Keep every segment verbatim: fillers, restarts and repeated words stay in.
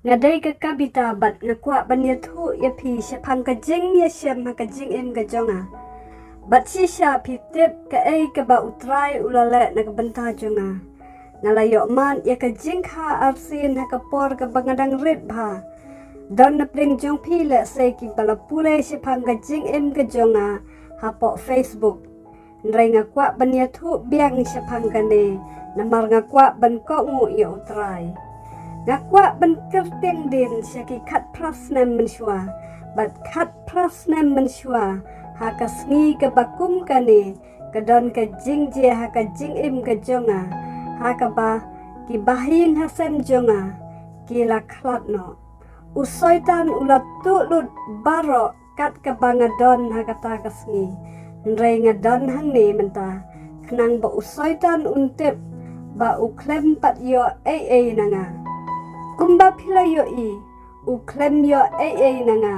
Nga dei ka Kabita bad nga kwah ban ïathuh ïa phi shaphang ka jingïashem ha ka jingim ka jong nga. Bad shisha phi tip kaei kaba U Trai u la leh na ka bynta jong nga. Nga la ïoh mad ïa ka jingkha arsien ha ka por kaba nga dang rit bha. Don na pdeng jong phi lehse kiba la pule shaphang ka jingim ka jong nga hapoh Facebook. Hynrei nga kwah ban ïathuh biang shaphang kane, namar nga kwah ban kohnguh ïa U Trai. Nga kwah ban kyrteng dien sha ki khatphra snem mynshuwa, bad khatphra snem mynshuwa ha ka sngi kaba kum kane, ka don ka jingjia ha ka jingim ka jong nga, ha kaba ki bahaïing hasem jong nga ki la khlad noh. U Soitan u la tuh lut baroh kat kaba nga don ha kata ka sngi. Hynrei nga don hangne mynta, khnang ba u Soitan un tip ba u khlem pat ïoh ei ei na nga. Kumba phi la ïohi, u khlem ïoh ei ei na nga,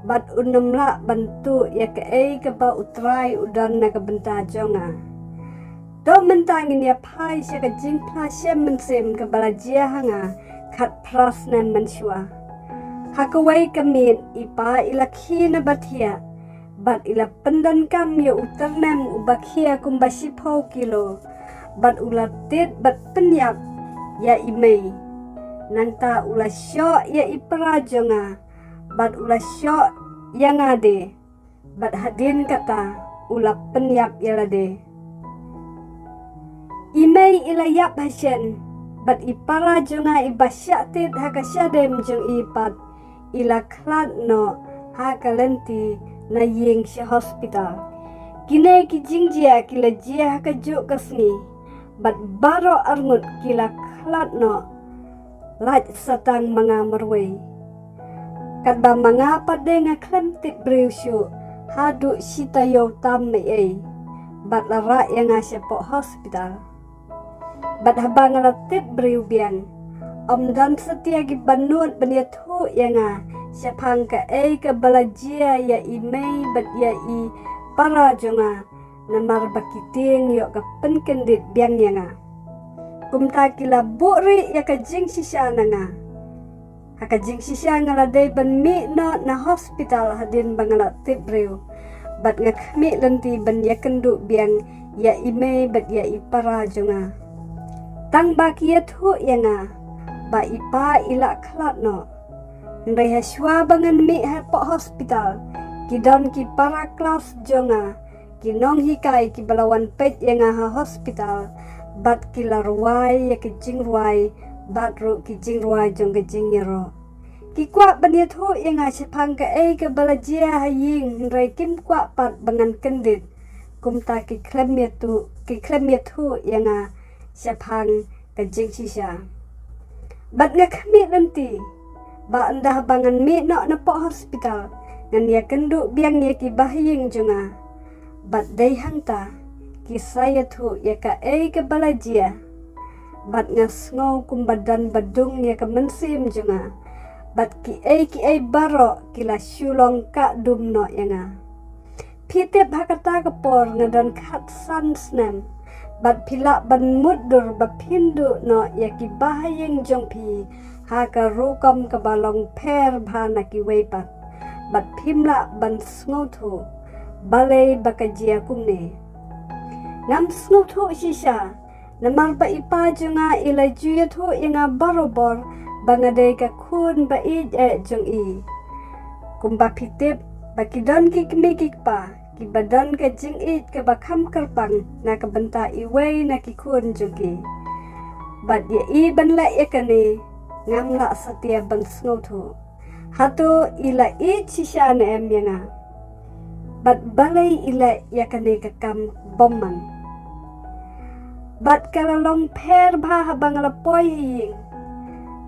bad un ym lah ban tuh ïa kaei kaba U Trai u don na ka bynta jong nga. To mynta ngin ïa phai sha ka jingphla shem mynsiem kaba la jia ha nga khatphra snem mynshuwa. Ha kawei ka miet i pa i la khie na ba thiah, bad i la pyndonkam ïa u tyrnem uba khia kumba shiphew kilo, bad u la tied bad pynïap ïa i mei. Nangta u la shoh ïa i para jong nga, bad u la shoh ïa nga de, bad hadien kata u la pynïap ïa lade. I mei i la ïap hashen, bad i para jong nga iba shah tied ha ka shadem jong i pat i la khlad noh ha ka lynti na ïing sha hospital. Kine ki jingjia ki la jia ha kajuh ka sngi, bad baroh arngut ki la khlad noh lait satang ma nga marwei. Katba ma nga pat de nga khlem tip briew shuh haduh shi taïew tam mei ei, bad la rah ïa nga shapoh hospital. Bad haba nga la tip briew biang, ym don satia kiba nud ban ïathuh ïa nga shaphang kaei kaba la jia ïa i mei bad ïa i para jong nga, namar ba ki tieng ïoh ka pynkyndit biang ïa nga. Kumta ki la buhrieh ïa ka jingshisha na nga. Ha ka jingshisha nga la dei ban mih noh na hospital hadien ba nga la tip briew, bad nga khmih lynti ban ïakynduh biang ïa i mei bad ïa i para jong nga. Tang ba ki ïathuh ïa nga ba i pa i la khlad noh. Hynrei ha shuwa ba ngan mih hapoh hospital, ki don ki para klas jong nga, ki nonghikai kiba la wan peit ïa nga ha hospital, bad ki la rwai ïa ki jingrwai, bad ruh ki jingrwai jong ka jingïaroh. Ki kwah ban ïathuh ïa nga shaphang kaei kaba la jia ha ïing, hynrei kim kwah pat ba ngan kyndit. Kumta ki khlem ïathuh, ki khlem ïathuh ïa nga shaphang ka jingshisha. Bad nga khmih lynti ba ynda ba ngan mih noh napoh hospital, ngan ïakynduh biang ïa ki bahaïing jong nga. Bad dei hangta ki sa ïathuh ïa kaei kaba la jia. Bad nga sngew kumba don ba dung ïa ka mynsiem jong nga. Bad kiei kiei baroh ki la shu long kah dum noh ïa nga. Phi tip ha kata ka por nga don khatsan snem, bad phi lah ban mutdur ba phin duh noh ïa ki bahaïing jong phi ha ka rukom kaba long pher bha na kiwei pat, bad phim lah ban sngewthuh balei ba ka jia kumne. Ngam sngewthuh shisha, namar ba i pa jong nga i la ju ïathuh ïa nga barobor ba nga dei ka khun ba ïeit eh jong i. Kumba phi tip ba ki don ki kmie ki kpa kiba don ka jingïeit kaba kham kyrpang na ka bynta iwei na ki khun jong ki. Bad ïa i ban leh ïa kane, ngam lah satia ban sngewthuh. Hato i la ïeit shisha ne em ïa nga? Bad balei i leh ïa kane ka kam bymman? Bad ka la long pher bha haba nga la poi ha ïing.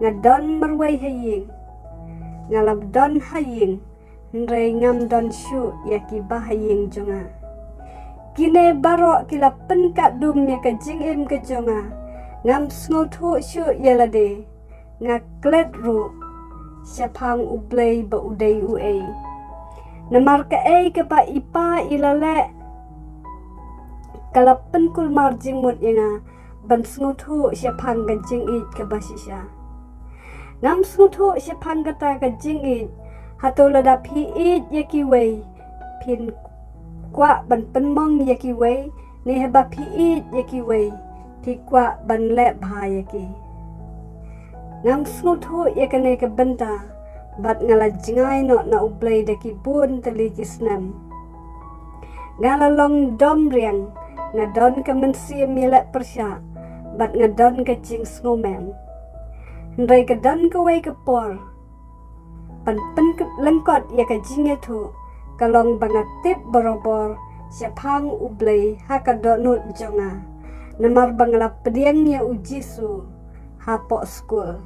Nga don marwei ha ïing. Nga la don ha ïing, hynrei ngam don shuh ïa ki bahaïing jong nga. Kine baroh ki la pynkah dum ïa ka jingim ka jong nga. Ngam sngewthuh shuh ïa lade. Nga klet ruh shaphang U Blei ba u dei uei. Namar kaei kaba i pa i la leh, ka la pynkulmar jingmut ïa nga ban sngewthuh shaphang ka jingïeit kaba shisha. Ngam sngewthuh shaphang kata ka jingïeit. Hato lada phi ïeit ïa kiwei, phin kwah ban pynmong ïa kiwei, ne haba phi ïeit ïa kiwei, phi kwah ban leh bha ïa ki? Ngam sngewthuh ïa kane ka bynta, bad nga la jngai noh na U Blei da ki bun tylli ki snem. Nga la long dom riang, nga don ka mynsiem ïaleh pyrshah, bad nga don ka jingsngewmem. Hynrei ka don kawei ka por, ban pynlyngkot ïa ka jingïathuh, ka long ba nga tip barabor shaphang U Blei ha ka dohnud jong nga, namar ba nga la pdiang ïa U Jisu hapoh skul.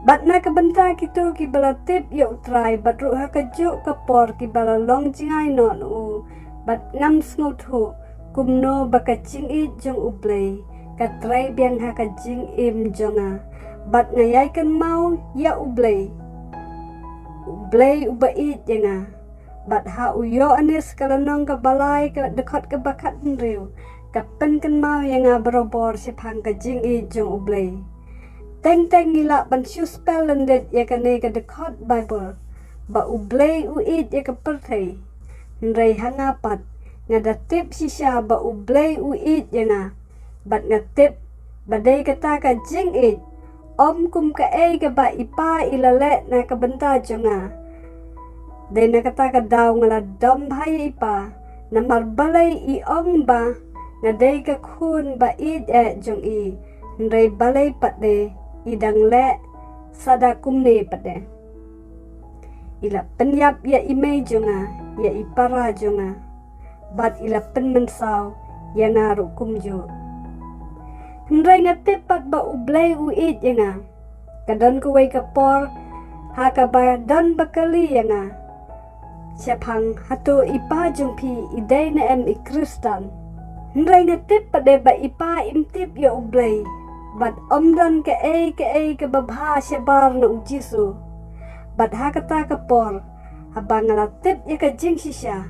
Bad na ka bynta kito kiba la tip ïa U Trai, bad ruh ha kajuh ka por kiba la long jngai noh na u, bad ngam sngewthuh kumno ba ka jingïeit jong U Blei ka trei biang ha ka jingim jong nga, bad nga ïai kynmaw ïa U Blei, U Blei uba ïeit ïa nga. Bad ha u Ïoannis ka lynnong kaba lai, ka dkhot kaba khathynriew, ka pynkynmaw ïa nga barabor shaphang ka jingïeit jong U Blei. Teng teng ngi lah ban shu spell lyndet ïa kane ka dkhot Baibl, ba U Blei u ïeit ïa ka pyrthei. Hynrei ha nga pat, nga da tip shisha ba U Blei u ïeit ïa nga. Bad nga tip ba dei kata ka jingïeit, ym kum kaei kaba i Pa i la leh na ka bynta jong nga. Dei na kata ka daw nga la dom bha ïa i Pa, namar balei i ong ba nga dei ka khun ba ïeit eh jong i, hynrei balei pat de i dang leh sa da kumne pat de. I la pynïap ïa i mei jong nga, ïa i para jong nga, bad i la pynmynsaw ïa nga ruh kumjuh. Hynrei nga tip pat ba U Blei u ïeit ïa nga. Ka don kawei ka por, ha kaba don ba kylli ïa nga shaphang, hato i pa jong phi i dei ne em i Khristan? Hynrei nga tip pat de ba i pa im tip ïa U Blei, bad ym don kaei kaei kaba bha shabar na U Jisu. Bad ha kata ka por, haba nga la tip ïa ka jingshisha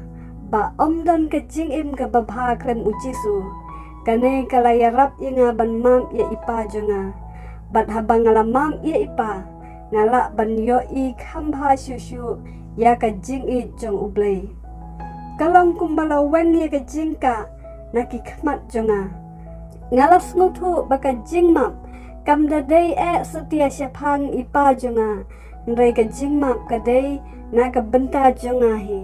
ba ym don ka jingim kaba bha khlem U Jisu, kane ka la ïarap ïa nga ban map ïa i pa jong nga. Bad haba nga la map ïa i pa, nga lah ban ïohi kham bha shuh shuh ïa ka jingïeit jong U Blei. Ka long kumba la weng ïa ka jingkah na ki khmat jong nga. Nga la sngewthuh ba ka jingmap kam da dei eh satia shaphang i pa jong nga, hynrei ka jingmap ka dei na ka bynta jong nga hi.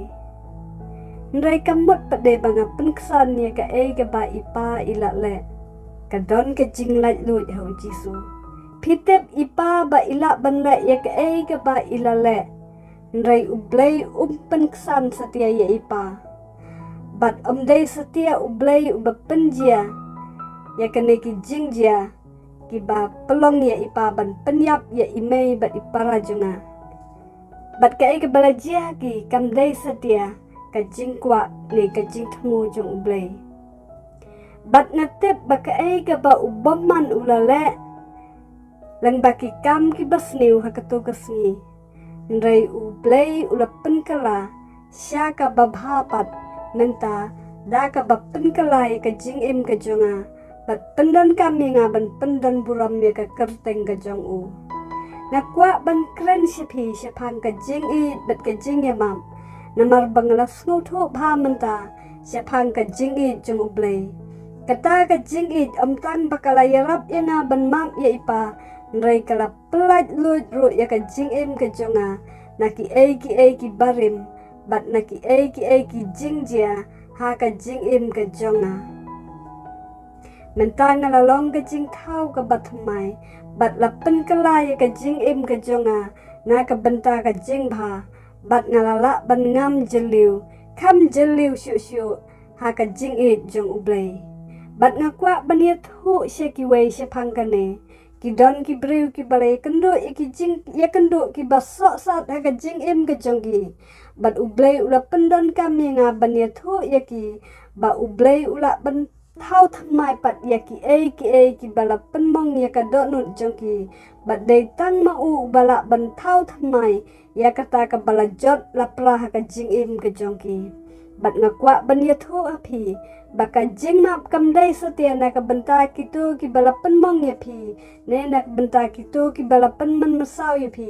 Hynrei kam mut pat de ba nga pynksan ïa kaei kaba i pa i la leh. Ka don ka jinglaitluid ha U Jisu. Phi tip, i pa ba i lah ban leh ïa kaei kaba i la leh, hynrei U Blei um pynksan satia ïa i pa. Bad ym dei satia U Blei uba pynjia ïa kane ki jingjia kiba pynlong ïa i pa ban pynïap ïa i mei bad i para jong nga. Bad kaei kaba la jia ha ki kam dei satia ka jingkwah ne ka jingthmu jong U Blei. Bad nga tip ba kaei kaba u bymman u la leh, lyngba ki kam kiba sniew ha kato ka sngi, hynrei U Blei u la pynkylla sha kaba bha pat mynta, da kaba pynkylla ïa ka jingim ka jong nga, bad pyndonkam ïa nga ban pyndon burom ïa ka kyrteng ka jong u. Nga kwah ban kren sha phi shaphang ka jingïeit bad ka jingïamap, namar ba nga la sngewthuh bha mynta shaphang ka jingïeit jong U Blei. Kata ka jingïeit ym tang ba ka la ïarap ïa nga ban map ïa i pa, hynrei ka la pyllait luid ruh ïa ka jingim ka jong nga, na kiei kiei kiba rim, bad na kiei kiei ki jingjia ha ka jingim ka jong nga. Mynta nga la long ka jingthaw kaba thymmai, bad la pynkylla ïa ka jingim ka jong nga na ka bynta ka jingbha, bad nga la lah ban ngam jylliew, kham jylliew shuh shuh ha ka jingïeit jong U Blei. Bad nga kwah ban ïathuh sha kiwei shaphang kane. Ki don ki briew kiba la ïakynduh ïa ki jing, ïakynduh kiba sohsat ha ka jingim ka jong ki. Bad U Blei u la pyndonkam ïa nga ban ïathuh ïa ki ba U Blei u lah ban thaw thymmai pat ïa kiei kiei kiba la pynmong ïa ka dohnud jong ki. Bad dei tang ma u uba lah ban thaw thymmai ïa kata kaba la jot la pra ha ka jingim ka jong ki. Bad nga kwah ban ïathuh ha phi ba ka jingmap kam dei satia na ka bynta kito kiba la pynmong ïa phi, ne na ka bynta kito kiba la pynmynsaw ïa phi,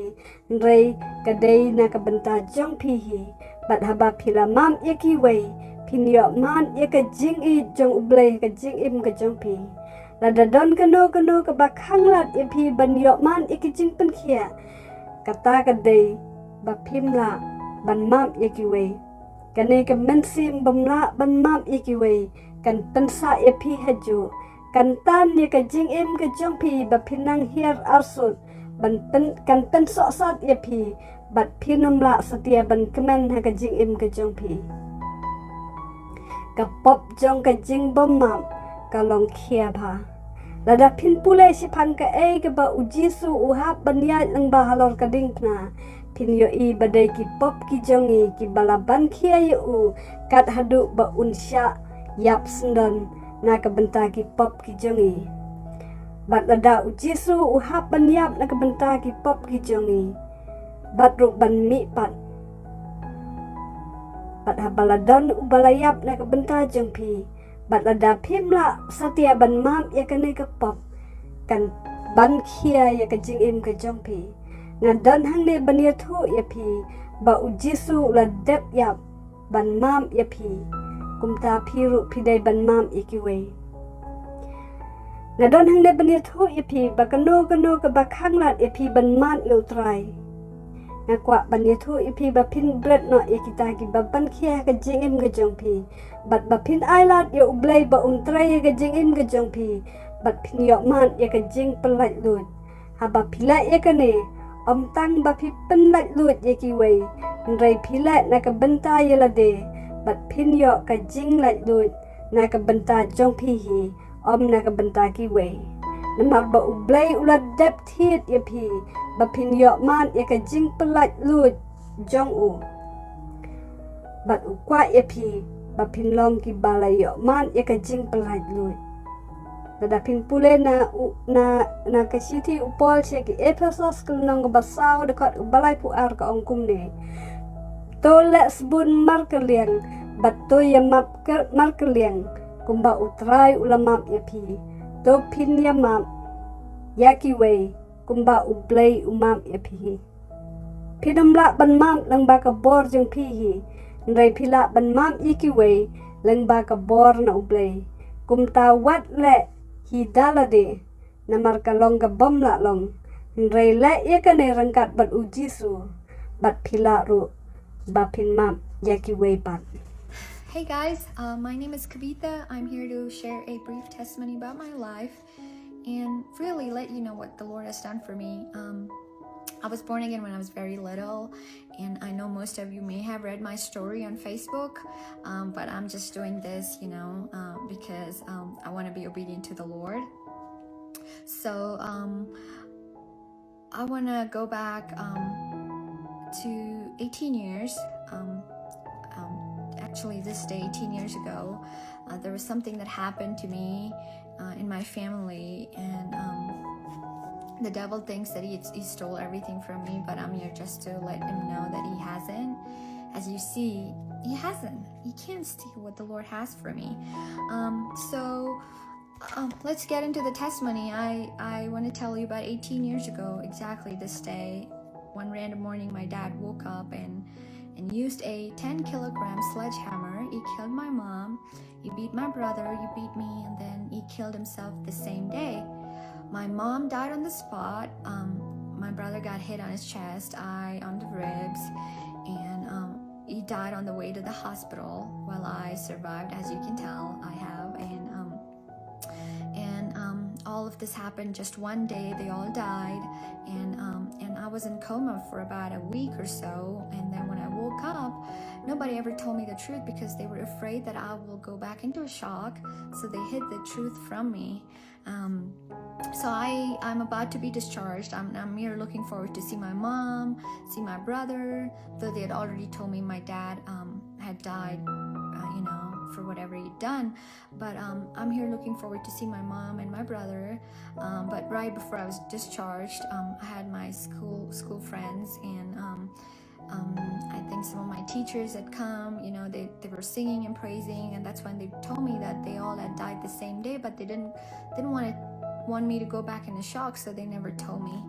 hynrei ka dei na ka bynta jong phi hi. Bad haba phi la map ïa kiwei, phin ïoh map ïa ka jingïeit jong U Blei ha ka jingim ka jong phi. Lada don kano kano kaba khanglad ïa phi ban ïoh map ïa ka jingpynkhiah, kata ka dei ba phim lah ban map ïa kiwei. Kane ka mynsiem bym lah ban map ïa kiwei kan pynsah ïa phi hajuh, kan tan ïa ka jingim ka jong phi ba phin nang hiar arsut, ban pyn, kan pynsohsat ïa phi, bad phin ym lah satia ban kmen ha ka jingim ka jong phi. Ka pop jong ka jingbym map ka long khia bha. Lada phin pule shaphang kaei kaba U Jisu u hap ban ïaid lyngba halor ka diengphna, phin ïohi ba dei ki pop ki jong ngi kiba la ban khia ïa u, kat haduh ba un shah ïap syndon na ka bynta ki pop ki jong ngi. Bad lada U Jisu u hap ban ïap na ka bynta ki pop ki jong ngi, bad ruh ban mihpat, bad haba la don uba la ïap na ka bynta jong phi, bad lada phim lah satia ban map ïa kane ka pop kan ban khia ïa ka jingim ka jong phi. Nga don hangne ban ïathuh ïa phi ba U Jisu u la dep ïap ban map ïa phi. Kumta phi ruh phi dei ban map ïa kiwei. Nga don hangne ban ïathuh ïa phi ba kano kano kaba khanglad ïa phi ban map ïa U Trai, nga kwah ban ïathuh ïa phi ba phin bret noh ïa kita kiba ban khia ha ka jingim ka jong phi, bad ba phin ailad ïa U Blei ba un trei ha ka jingim ka jong phi, bad phin ïoh map ïa ka jingpyllait luid. Haba phi leh ïa kane, ym tang ba phi pynlait luid ïa kiwei, hynrei phi leh na ka bynta ïa lade, bad phin ïoh ka jinglait luid na ka bynta jong phi hi, ym na ka bynta kiwei. Namar ba U Blei u la dep thied ïa phi ba phin ïoh map ïa ka jingpyllait luid jong u. Bad u kwah ïa phi ba phin long kiba la ïoh map ïa ka jingpyllait luid. Lada phin pule na u, na, na ka shithi u Paul sha ki Ephesos ka lynnong kaba saw, dkhot kaba laiphew ar, ka ong kumne: To leh sbun markylliang, bad to ïamap ker-, markylliang, kumba U Trai u la map ïa phi. To phin ïamap ïa kiwei, kumba U Blei u map ïa phi. Phin ym lah ban map lyngba ka bor jong phi hi, hynrei phi lah ban map ïa kiwei lyngba ka bor na U Blei. Kumta wat leh hi da lade, namar ka long kabym lah long, hynrei leh ïa kane ryngkat bad U Jisu, bad phi lah ruh ba phin map ïa kiwei pat. Hey guys, uh, my name is Kavita. I'm here to share a brief testimony about my life and really let you know what the Lord has done for me. Um, I was born again when I was very little, and I know most of you may have read my story on Facebook, um, but I'm just doing this, you know, uh, because um, I want to be obedient to the Lord. So um, I want to go back um, to eighteen years. Um, um, actually, this day, eighteen years ago, uh, there was something that happened to me uh, in my family, and um, the devil thinks that he, he stole everything from me, but I'm here just to let him know that he hasn't. As you see, he hasn't. He can't steal what the Lord has for me. Um, so um, let's get into the testimony. I, I want to tell you about eighteen years ago, exactly this day. One random morning, my dad woke up and, and used a ten kilogram sledgehammer. He killed my mom, he beat my brother, he beat me, and then he killed himself the same day. My mom died on the spot. Um, my brother got hit on his chest, I on the ribs, and um, he died on the way to the hospital while I survived. As you can tell, I have. And um, and um, all of this happened just one day. They all died, and um, and I was in coma for about a week or so. And then when I woke up, nobody ever told me the truth because they were afraid that I will go back into a shock. So they hid the truth from me. Um, so I, I'm about to be discharged. I'm, I'm here looking forward to see my mom, see my brother, though they had already told me my dad um, had died, uh, you know, for whatever he'd done. But um, I'm here looking forward to see my mom and my brother. Um, but right before I was discharged, um, I had my school school friends, and um, Um, I think some of my teachers had come, you know, they, they were singing and praising, and that's when they told me that they all had died the same day, but they didn't didn't want to want me to go back into shock, so they never told me.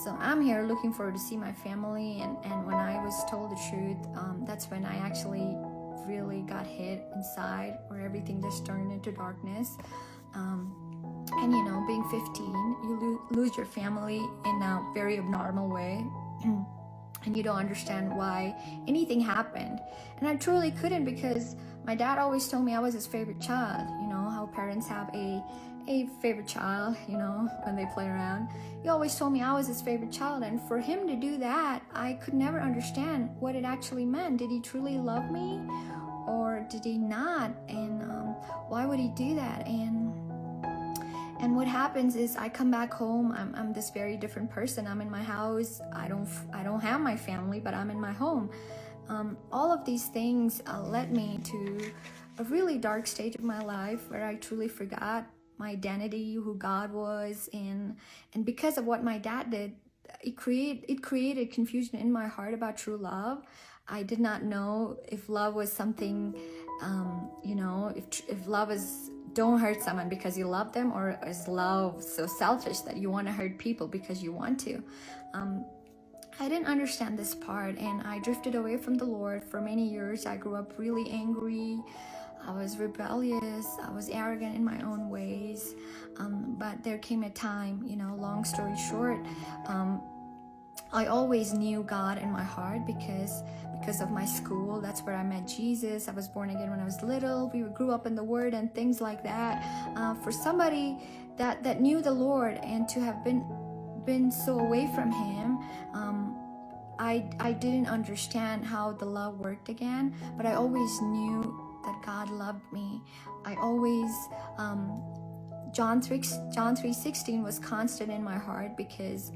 So I'm here looking forward to see my family, and, and when I was told the truth, um, that's when I actually really got hit inside, where everything just turned into darkness. Um, and you know, being fifteen, you lo- lose your family in a very abnormal way. And you don't understand why anything happened. And I truly couldn't, because my dad always told me I was his favorite child. You know how parents have a a favorite child, you know, when they play around. He always told me I was his favorite child, and for him to do that, I could never understand what it actually meant. Did he truly love me, or did he not? And um, why would he do that? And and what happens is I come back home. I'm, I'm this very different person. I'm in my house. I don't I don't have my family, but I'm in my home. Um, all of these things uh, led me to a really dark stage of my life where I truly forgot my identity, who God was, and and because of what my dad did, it create it created confusion in my heart about true love. I did not know if love was something, um, you know, if tr- if love is don't hurt someone because you love them, or is love so selfish that you want to hurt people because you want to. Um, I didn't understand this part, and I drifted away from the Lord for many years. I grew up really angry. I was rebellious. I was arrogant in my own ways. Um, but there came a time, you know, long story short, um, I always knew God in my heart because because of my school. That's where I met Jesus. I was born again when I was little. We grew up in the Word and things like that. Uh, for somebody that that knew the Lord and to have been been so away from Him, um, I I didn't understand how the love worked again. But I always knew that God loved me. I always um, John three John three sixteen was constant in my heart because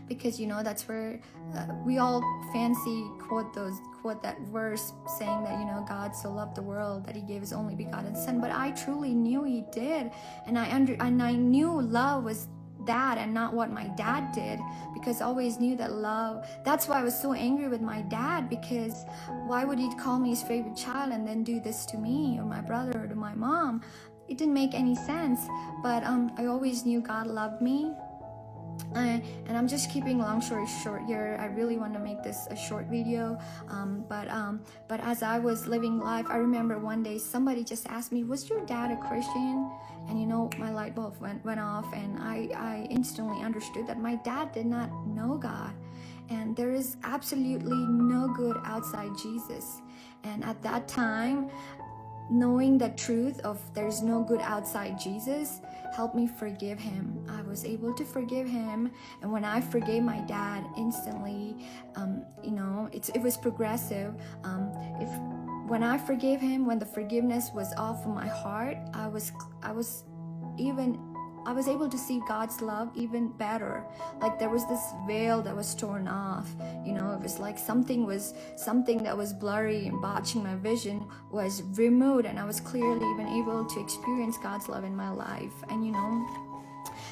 because you know that's where uh, we all fancy quote those quote that verse saying that, you know, God so loved the world that He gave His only begotten Son. But I truly knew He did, and I under and I knew love was that and not what my dad did, because I always knew that love. That's why I was so angry with my dad, because why would he call me his favorite child and then do this to me or my brother or to my mom? It didn't make any sense. But um, I always knew God loved me. I, and I'm just keeping long story short here. I really want to make this a short video, um, but um, but as I was living life, I remember one day somebody just asked me, "Was your dad a Christian?" And you know, my light bulb went, went off, and I, I instantly understood that my dad did not know God. And there is absolutely no good outside Jesus. And at that time, knowing the truth of there's no good outside Jesus helped me forgive him. I was able to forgive him. And when I forgave my dad instantly, um, you know, it's, it was progressive. Um, if when I forgave him, when the forgiveness was off of my heart, I was I was even I was able to see God's love even better. Like, there was this veil that was torn off. You know, it was like something was something that was blurry and blocking my vision was removed, and I was clearly even able to experience God's love in my life. And you know,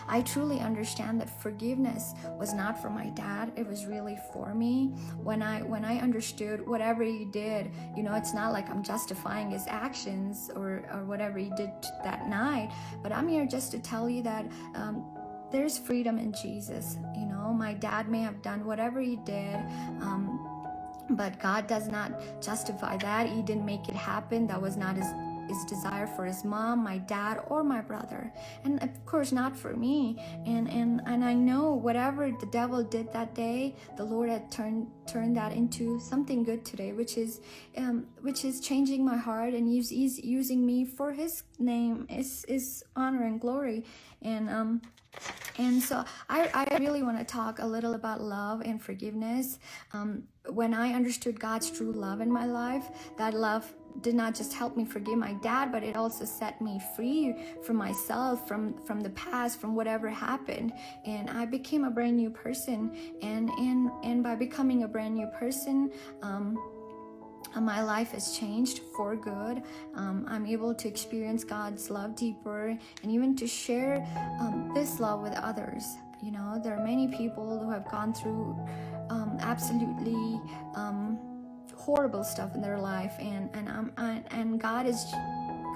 I truly understand that forgiveness was not for my dad. It was really for me. When I when I understood whatever he did, you know, it's not like I'm justifying his actions or or whatever he did that night, but I'm here just to tell you that um, there's freedom in Jesus. You know, my dad may have done whatever he did, um, but God does not justify that. He didn't make it happen. That was not his his desire for his mom, my dad, or my brother, and of course not for me. And and and I know whatever the devil did that day, the Lord had turned turned that into something good today, which is um, which is changing my heart and use, is using me for His name, is is honor and glory. And um, and so I, I really want to talk a little about love and forgiveness. Um, when I understood God's true love in my life, that love did not just help me forgive my dad, but it also set me free from myself, from from the past, from whatever happened. And I became a brand new person. And and and by becoming a brand new person, um, uh, my life has changed for good. Um, I'm able to experience God's love deeper and even to share um, this love with others. You know, there are many people who have gone through um, absolutely um, horrible stuff in their life, and and um, and, and God is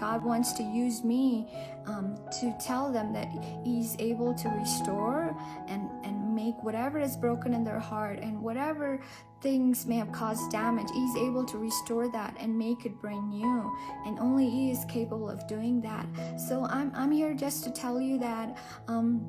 God wants to use me um, to tell them that He's able to restore and and make whatever is broken in their heart and whatever things may have caused damage. He's able to restore that and make it brand new. And only He is capable of doing that. So I'm, I'm here just to tell you that um,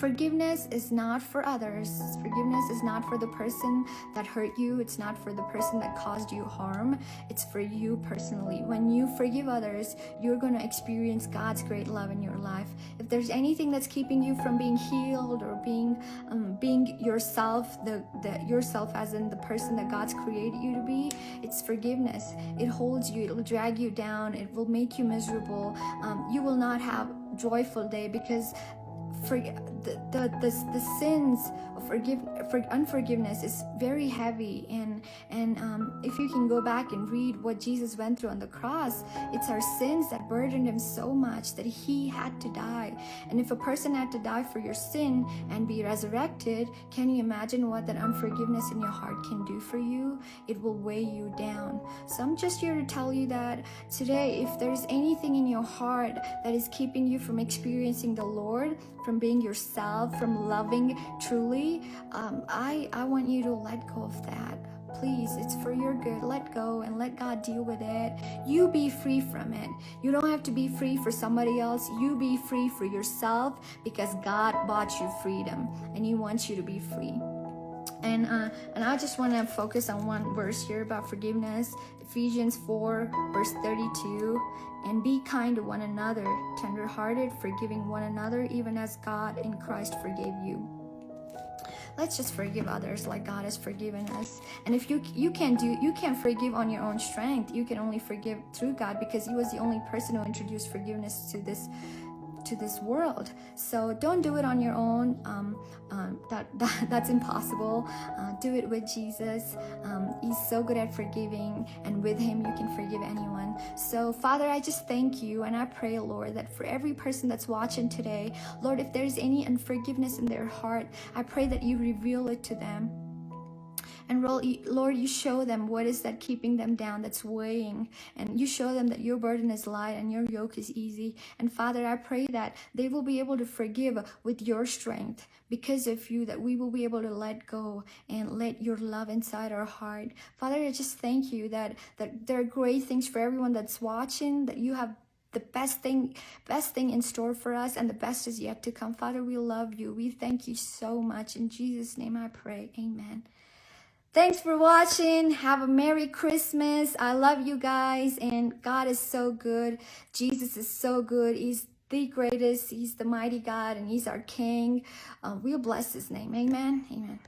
forgiveness is not for others. Forgiveness is not for the person that hurt you. It's not for the person that caused you harm. It's for you personally. When you forgive others, you're going to experience God's great love in your life. If there's anything that's keeping you from being healed or being um, being yourself, the, the yourself as in the person that God's created you to be, it's forgiveness. It holds you. It will drag you down. It will make you miserable. Um, you will not have joyful day because for the the, the, the sins of forgive for unforgiveness is very heavy. And and um, if you can go back and read what Jesus went through on the cross, it's our sins that burdened Him so much that He had to die. And if a person had to die for your sin and be resurrected, can you imagine what that unforgiveness in your heart can do for you? It will weigh you down. So I'm just here to tell you that today, if there's anything in your heart that is keeping you from experiencing the Lord, from being yourself, from loving truly, um, I, I want you to let go of that. Please, it's for your good. Let go and let God deal with it. You be free from it. You don't have to be free for somebody else. You be free for yourself because God bought you freedom and He wants you to be free. And uh, and I just want to focus on one verse here about forgiveness, Ephesians four, verse thirty-two. And be kind to one another, tenderhearted, forgiving one another, even as God in Christ forgave you. Let's just forgive others like God has forgiven us. And if you you can't do you can't forgive on your own strength, you can only forgive through God because He was the only person who introduced forgiveness to this to this world. So don't do it on your own. Um, um, that, that that's impossible. Uh, do it with Jesus. Um, he's so good at forgiving, and with Him you can forgive anyone. So Father, I just thank you, and I pray, Lord, that for every person that's watching today, Lord, if there's any unforgiveness in their heart, I pray that you reveal it to them. And Lord, you show them what is that keeping them down, that's weighing. And you show them that your burden is light and your yoke is easy. And Father, I pray that they will be able to forgive with your strength because of you, that we will be able to let go and let your love inside our heart. Father, I just thank you that, that there are great things for everyone that's watching, that you have the best thing best thing in store for us, and the best is yet to come. Father, we love you. We thank you so much. In Jesus' name I pray. Amen. Thanks for watching. Have a Merry Christmas. I love you guys, and God is so good. Jesus is so good. He's the greatest. He's the mighty God, and He's our King. Uh, we'll bless His name. Amen. Amen.